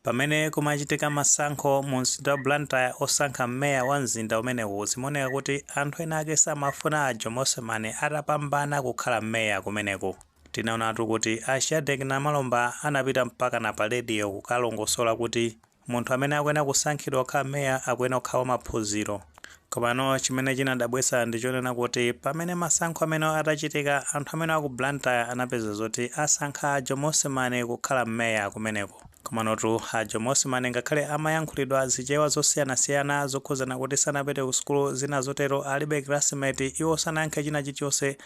Pamene kumachitika masankho mu mzinda wa Blantyre osankha meya wa mzinda umenewu, zimaoneka kuti anthu ena ake samafuna a Jomo Osman atapambana kukhala meya kumeneko. Tinaonatu kuti a Shadreck Namalomba anapita mpaka na pa radio kukalongosola kuti munthu amene akuyenera kusankhidwa kukhala meya akuyenera kukhala wamaphunziro. Komano chimene chinadabwitsa ndi chonena kuti pamene masankho amene atachitika, anthu amene aku Blantyre anapeza zoti asankha a Jomo Osman kukhala meya kumeneko. Komanotu a Jomo Osman, ngakhale amayankhulidwa zichewa zosiyanasiyana zokhuzana kuti sanapite ku sukulu, zina zotero, alibe classmate, iwo sanayankhe china chilichonse,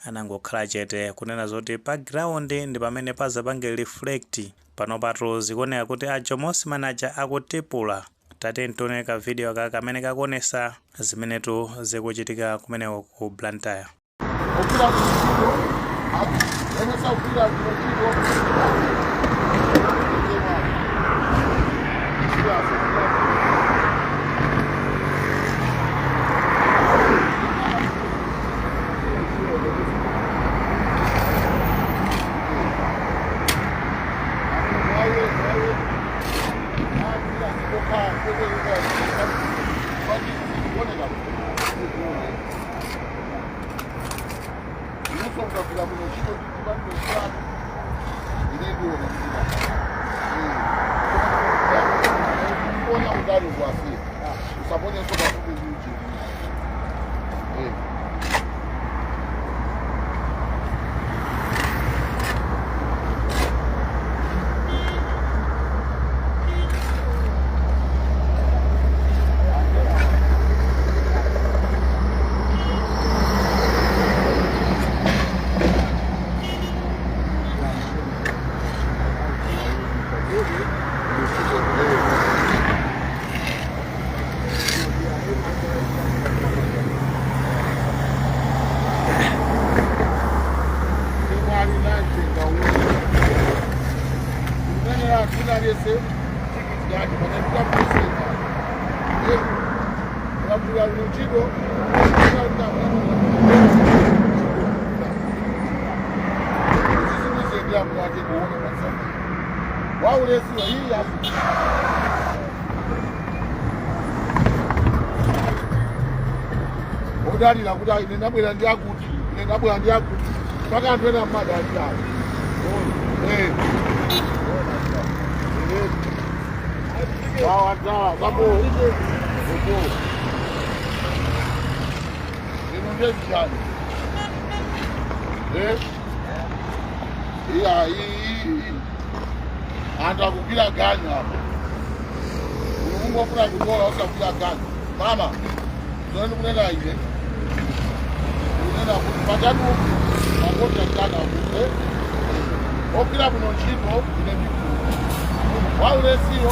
anangokhala chete, kunena zoti pa ground ndi pamene pazapange reflect. Panopatu zikuoneka kuti a Jomo Osman aja akutipula. Tate ntione ka video ka kamene kakuonesa zimenetu zikuchitika kumeneko ku Blantyre. Ogwira ntchito ene sakugwira ntchito. Inusongafika kuno ntchito ndikubantu ine ndiona kuona udalo kwase usaponyenso pafupi uchi. Imwali nanjenga unenera kunalese tikiti yake panapita. Ukagwira ntchito. Mwake kuona waulesiwa hii yapo. Odalira kuti ine ndabwera ndi akuti, ine ndabwera ndi akuti, mpaka anthu ena mmadalira. Eh. Wawadzala zabo obo ino ndezijani. Eh, iya iyi anthu akugwira ganyu apa. Ungofuna kutola usagwira ganyu, mama. Zone ndikunena ine, kunena kuti pachatu makontraktana kuti ogwira kuno ntchito ine ndikulu waulesiyo.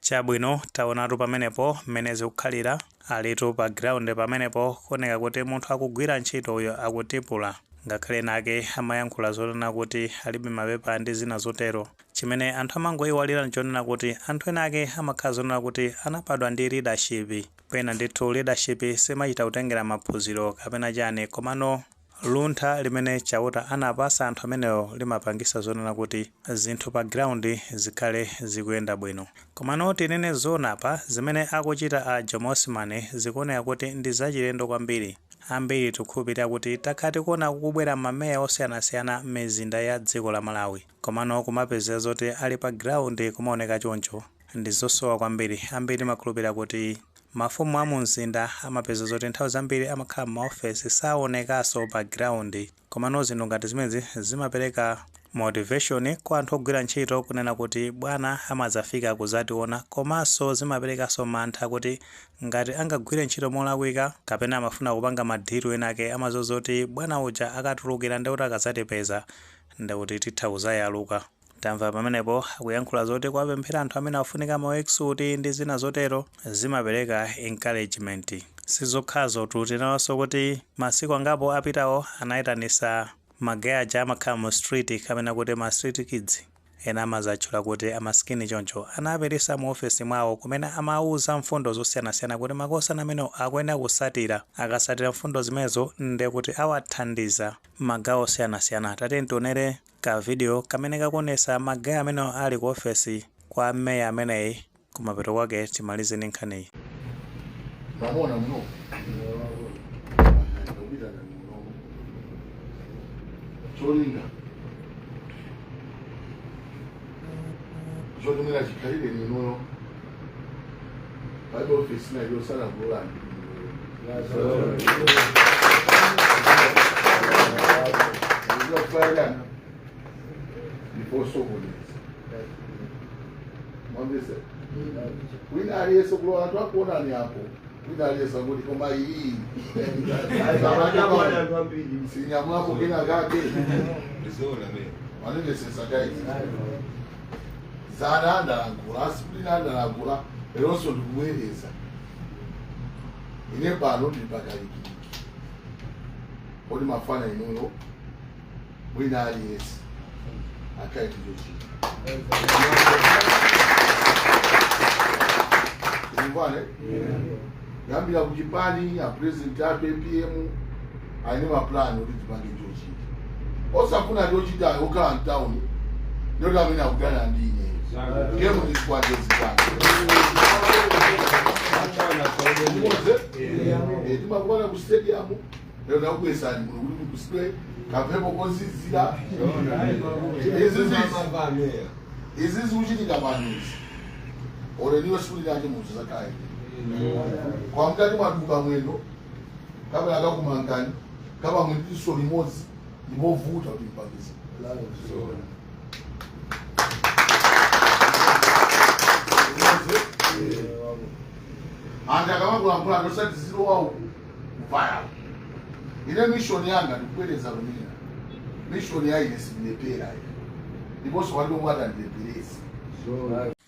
Chabwino, taonatu pamenepo mmene zikukhalira. Alitu pa ground pamenepo, kuoneka kuti munthu akugwira ntchito uyo, akutipula, ngakhale nake amayankhula zonena kuti alibe mapepa ndi zina zotero. Chimene anthu amangoyiwalira nchonena kuti anthu ena ake amakhala zonena kuti anabadwa ndi leadership. Pena ndithu leadership simachita kutengera maphunziro kapena chani, komano luntha limene Chauta anapasa anthu amenewo limapangisa zonena kuti zinthu pa ground zikhale zikuyenda bwino. Komano tinene zona pa zimene akuchita a Jomo Osman, zikuoneka kuti ndi zachilendo kwambiri. Ambiri tikukhulupirira kuti takhala tikuona kukubwera mameya osiyanasiyana m'mizinda ya dziko la Malawi, komano kumapezeka zoti ali pa ground kumaoneka choncho ndi zosowa kwambiri. Ambiri timakhulupirira kuti mafumu a mu mzinda amapeza zoti nthawi zambiri amakhala m'maofesi, saonekanso pa ground. Komano zinthu ngati zimenezi zimapereka motivation kwa anthu ogwira ntchito, kunena kuti bwana amadzafika kuzationa, komanso zimaperekanso mantha kuti ngati angagwire ntchito molakwika kapena amafuna kupanga ma deal enake, amazoza kuti bwana uja akatulukira ndikuti akazatipeza, ndikuti titha kuzayaluka. Tamva pamenepo akuyankhula zoti kuwapemphera anthu amene afunika ma worksuit ndi zina zotero, zimapereka encouragement. Sizokhazo tu, tinawonso kuti masiku angapo apitawo anayitanisa ma guy aja amakhala mu street, kapena kuti ma street kids. Ena amazatchula kuti amasikini choncho. Anapitisa mu ofesi mwawo kumene amauza mfundo zosiyanasiyana kuti makosana amenewo akuyenera kusatira. Akasatira mfundo zimenezo, nde kuti awathandiza magawo osiyanasiyana. Tati tionere ka video kamene kakuonesa ma guy amenewo ali ku ofesi kwa meya ameneyi. Kumapeto kwake timalize ndi nkhaniyi. Mamona muno kupita muno cholinga chotumira chikhalire ninuyo palibe ofisi nayo yosala kulani. Ndikufairana ndiposokoneza mwambise wina aliyese kulowa anthu akuonani apo, wina aliyese akuti koma iyi sinyamwapo kena kake. Manengesesa guys, zana ndalankhula, asikulina ndalankhula, leronso ndikubwereza. Ine pano ndili pakalikiliki kodi mafana inuyo wina aliyese akhale ndichochita timvane kuyambira kuchipani. A president athu APM aine maplani kuti tipange chochita. Osafuna chochitayo okhala mtawuni ndoti amene akudana ndi ineyo gemu ndizikwanje zikwanje. Muze timakubana ku stadium, lero ndakubwesani kuno kuti mukuswe kamphepo kozizira. Izi zikuchitika pano izi, oleniwe sikulinache muzo zakale kwa mkati mwaduka mwendo kapena akakumangani kapa mwindiso limodzi, ndipovuta kuti mpangize. Limodzi anthu akamakulankhula ndosati zilowa uku kupaya. Ine mission yanga, ndikubwereza kunena, mission ya ine sindilepera ine, ndiponso palibe omwe atandileperesa.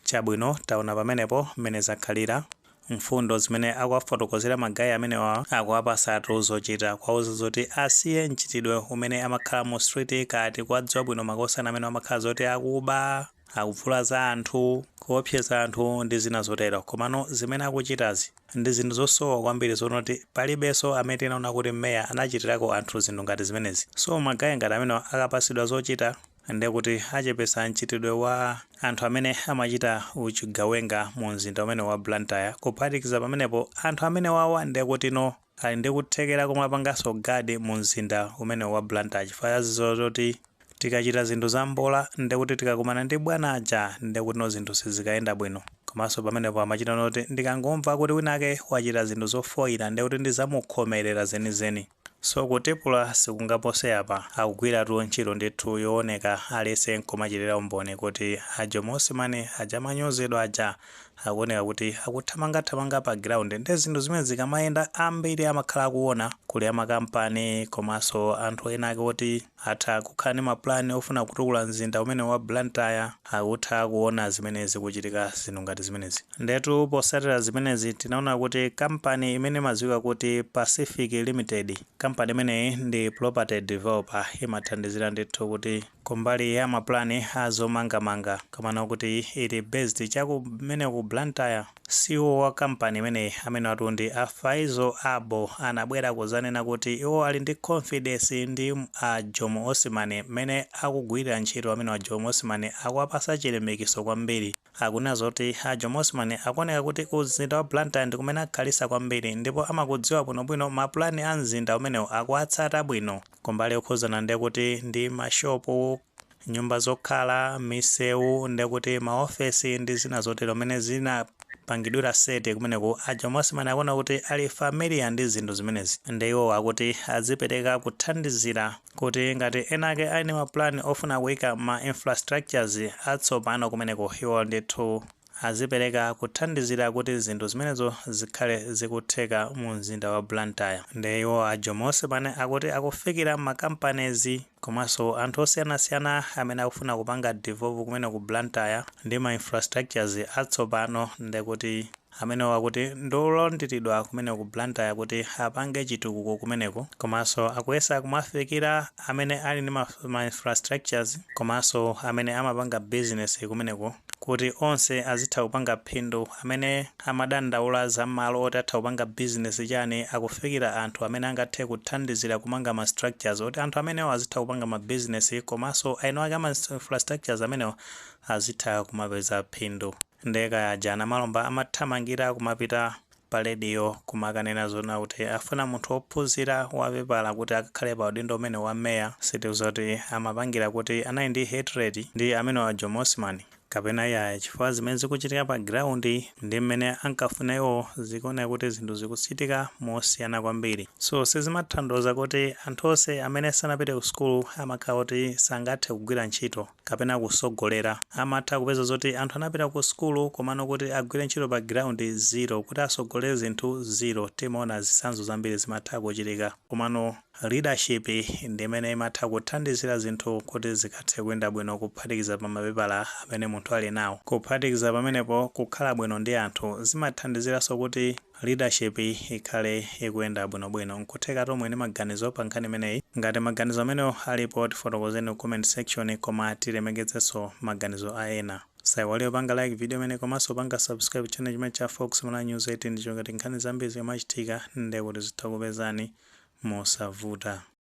Chabwino, taona pamenepo mmene zakhalira, mfundo zimene akuwafotokozera ma guy amenewa. Akuwapasatu zochita, kwauza zoti asiye mchitidwe umene amakhala mu street, kati kuwadziwa bwino makosana amene amakhala zoti akuba, akuvula za anthu, kuopseza anthu ndi zina zotero. Komano zimene akuchitazi ndi zinthu zosowa kwambiri, zonoti palibenso amene tinaona kuti meya anachitirako anthu zinthu ngati zimenezi. So ma guy ngati amenewa akapasidwa zochita, ndekuti achepesa mchitidwe wa anthu amene amachita uchigawenga mu mzinda umene wa Blantyre. Kuphatikiza pamenepo, anthu amene wawa ndekuti no ali ndi kuthekera komwe apanganso guard mu mzinda umene wa Blantyre, chifukwa zoti tikachita zinthu za mbola, ndekuti tikakumana ndi bwana aja, ndekuti no zinthu sizikayenda bwino. Komanso pamenepo amachita noti ndikangomva kuti winake wachita zinthu zofoyira, ndekuti ndizamukhomerera zenizeni. So kutipula sikungapose apa. Akugwiratu ntchito ndithu yooneka, alese nkumachitira umboni kuti a Jomo Osman aja amanyozedwa aja akuoneka kuti akuthamangathamanga pa ground. Ndi zinthu zimene zikamayenda, ambiri amakhala akuona kuli amakampani komanso anthu ena ake oti atha kukhala ndi mapulani ofuna kutukula mzinda umene wa Blantyre, akutha kuona zimene zikuchitika, zinthu ngati zimenezi. Ndetu posatira zimenezi, tinaona kuti kampani imene imadziwika kuti Pacific Limited, kampani imeneyi ndi property developer, imathandizira ndithu kuti kumbali ya mapulani azomangamanga, komano kuti ili based chakumene ku Blantyre. CEO wa kampani imeneyi amene watu ndi a Faizo Abo anabwera kuzanena kuti iwo ali ndi confidence ndi a Jomo Osman mmene akugwirira ntchito. Amene wa Jomo Osman akuwapasa chilimbikitso kwambiri. Akunena zoti a Jomo Osman akuoneka kuti ku mzinda wa Blantyre ndi kumene akhalisa kwambiri, ndipo amakudziwa bwinobwino mapulani a mzinda umenewu, akuwatsata bwino kumbali yokhuzana ndekuti ndi mashopu, nyumba zokhala, misewu, ndekuti maofesi ndi zina zotero mmene zinapangidwira set kumeneku. A Jomo Osman akuona kuti ali familiar ndi zinthu zimenezi, ndi iwo akuti azipereka kuthandizira kuti ngati ena ake ali ndi mapulani ofuna kuyika ma infrastructures atsopano kumeneko, iwo ndithu azipereka kuthandizira kuti zinthu zimenezo zikhale zikutheka mu mzinda wa Blantyre. Ndi iwo a Jomo Osman akuti akufikira ma companies komanso anthu osiyanasiyana amene akufuna kupanga develop kumene ku Blantyre ndi ma infrastructures atsopano, ndekuti Amenewa kuti ndiolandiridwa kumeneko ku Blantyre kuti apange chitukuko kumeneko, komanso akuyesa kumafikira amene ali ndi ma infrastructures komanso amene amapanga business kumeneko, kuti onse azitha kupanga phindu. Amene amadandaula za malo oti atha kupanga business chani, akufikira anthu amene angathe kuthandizira kumanga ma structures oti anthu amenewo azitha kupanga ma business, komanso eni ake ama infrastructures amenewo azitha kumapeza phindu. Ndeka aja Namalomba amathamangira kumapita pa rediyo kumakanena zona kuti afuna munthu wophunzira wapepala kuti akakhale pa udindo umene wa meya, sitiuza kuti amapangira kuti anali ndi hatred ndi amene wa Jomo Osman kapena iyayi, chifukwa zimene zikuchitika pa ground ndi mmene ankafuna iwo zikuoneka kuti zinthu zikuchitika mosiyana kwambiri. So sizimathandiza kuti anthu onse amene sanapite ku sukulu amakhala kuti sangathe kugwira ntchito kapena kusogolera. Amatha kupeza zoti anthu anapita ku sukulu, komano kuti agwire ntchito pa ground, zero, kuti asogolere zinthu, zero. Timaona zitsanzo zambiri zimatha kuchitika, komano leadership ndi imene imatha kuthandizira zinthu kuti zikathe kuyenda bwino, kuphatikiza pa mapepala amene munthu ali nawo. Kuphatikiza pamenepo, kukhala bwino ndi anthu zimathandiziranso kuti leadership ikhale ikuyenda bwinobwino. Nkutheka tomwe ndi maganizo pa nkhani imeneyi. Ngati maganizo amenewo alipo, tifotokozeni ku comment section, koma tilemekezenso maganizo a ena. Saiwale panga like video imene komanso panga subscribe channel chimene cha Fox Malawi News 18, ndicho ngati nkhani zambiri zimachitika ndekuti zitha kupezani mosavuta.